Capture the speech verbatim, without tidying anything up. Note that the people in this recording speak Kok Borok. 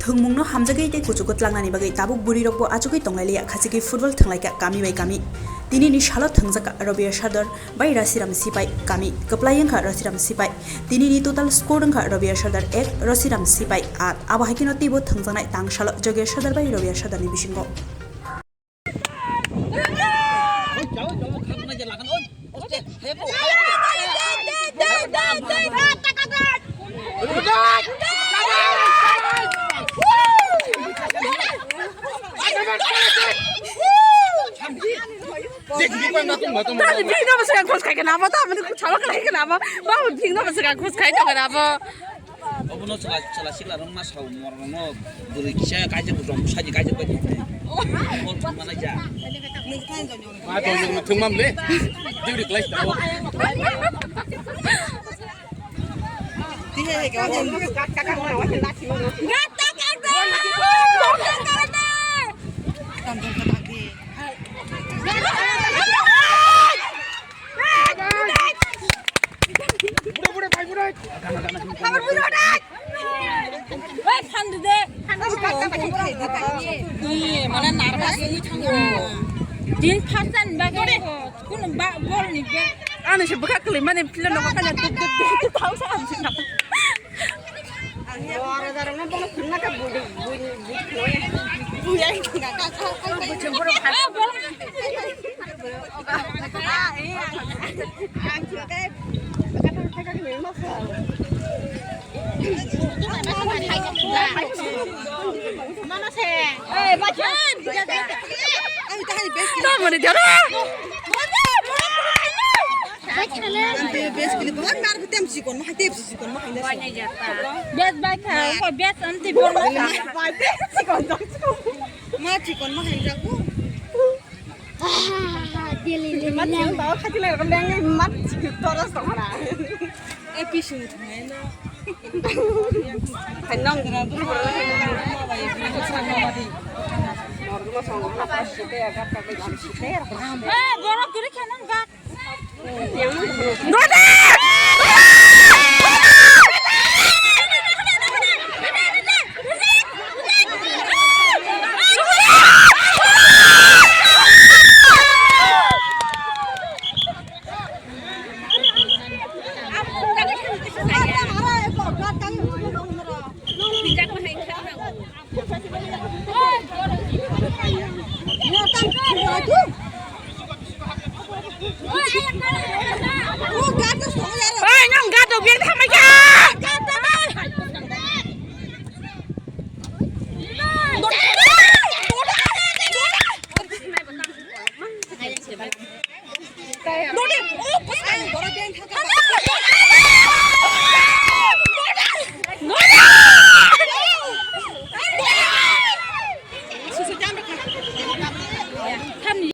Thwngmungno hamjagwi tei kuchugo tlangnani bagwi tabuk bwrwirokbo achugwi tonglailiya, khachigwi football thwnglaikha kami bai kami. Tinini salo thwngjakha Rabia Sardar bai Rasiram Sipai kami, kwplai wngkha Rasiram Sipai. Tinini total score wngkha Rabia Sardar ek, Rasiram Sipai aat. Abo hai kheno teibo thwngjaknai tang salo Jogya Sardar bai Rabia Sardarni bisingo. Tadi bini nama saya kos kai kenapa tuh? Mana sama kai kenapa? Mau bini nama saya kos kai kenapa? Obono chwla, chwla sikla rok ma sao mor rok no bwrwi kisa kaisa bwrwi rok bwsai ni kaisa bai thangmani. Bol thangmani ja. Ma to thangmam le. Duty class ta. Oi, phan di de. Ih, mana nervous ini thango. Din first time ba ko, kun ba gol ni be. Ani se bwkha kwlwi mani phila nogo kana duk duk duk duk tau sa am sina. Best bai kha, ko best anti borno. Ma chikon ma hai jago. Delhi, Delhi. Ma chikon ba khati lai ro leng ma chikon toros to mana. E pisu thai na. Hai nong dina dulu bro. Eh, borok kiri khanang ga. Oi, nang gato biang thamai kha.